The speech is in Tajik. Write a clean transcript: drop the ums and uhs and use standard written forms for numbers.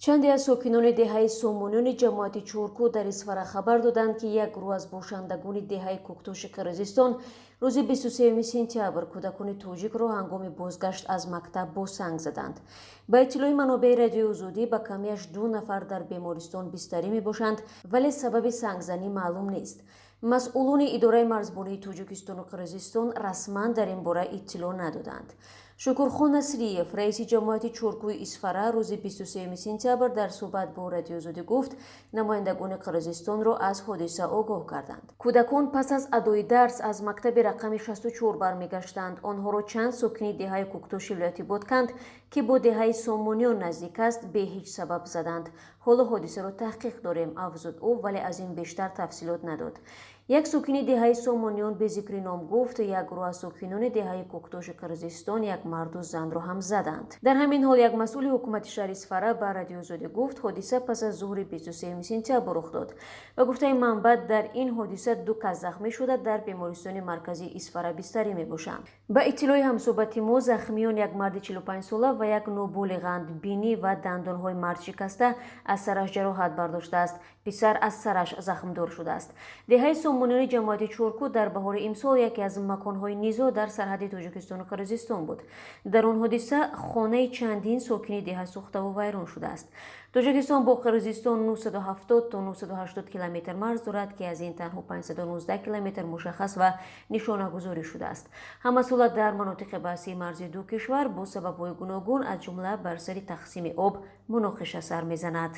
Чанде аз сокинони деҳаи Сомониёни ҷамоати Чоркӯ дар Исфара хабар доданд, ки як гурӯҳ аз бошандагони деҳаи Кӯктоши Қирғизистон рӯзи 23 сентябр кӯдакони тоҷикро ҳангоми бозгашт аз мактаб бо санг заданд. Ба иттилои манобеи Радиои Озодӣ, ба камиаш ду нафар дар бемористон бистарӣ мебошанд, вале сабаби сангзанӣ маълум нест. Масъулони идораи марзбонии Тоҷикистону Қирғизистон расман дар ин бора иттилоъ надоданд. Шукурхон Насриев, раиси ҷамоати Чоркӯи Исфара, рӯзи 23 сентябр дар суҳбат бо Радиои Озодӣ гуфт, намояндагони Қирғизистонро аз ҳодиса огоҳ карданд. Кӯдакон пас аз адои дарс аз мактаби рақами 64 бармегаштанд. Онҳоро чанд сокини деҳаи Кӯктоши вилояти Ботканд, ки бо деҳаи Сомониён наздик аст, бе ҳеҷ сабаб заданд. Ҳоло ҳодисаро таҳқиқ дорем, афзуд ӯ, вале аз ин бештар тафсилот надод. Як сокини деҳаи Сомониён бе зикри ном гуфт, як гурӯҳ аз сокинони деҳаи Кӯктоши Қирғизистон як марду занро ҳам заданд. Дар ҳамин ҳол як масъули ҳукумати шаҳри Исфара ба Радиои Озодӣ гуфт, ҳодиса пас аз зуҳри 23 сентябр рух дод. Ба гуфтаи манбаъ, дар ин ҳодиса ду кас захмӣ шуда, дар бемористони марказии Исфара бистарӣ мебошанд. Ба иттилои ҳамсӯҳбати мо, захмиён як марди 45сола ва як ноболиғанд. Бинӣ ва дандонҳои мард шикаста, аз сараш ҷароҳат бардоштааст. Писар аз сараш захмдор шудааст. Деҳаи Сомониёни ҷамоати Чоркӯ дар баҳори имсол яке аз маконҳои низоъ дар сарҳади Тоҷикистону Қирғизистон буд. Дар он ҳодиса хонаи чандин сокини деҳа сӯхтаву вайрон шудааст. Тоҷикистон бо Қирғизистон 970 то 980 километр марз дорад, ки аз ин танҳо 519 километр мушаххас ва нишонагузорӣ шудааст. Ҳамасола дар манотиқи баҳсии марзи ду кишвар бо сабабҳои гуногун, аз ҷумла бар сари тақсими об, муноқиша сар мезанад.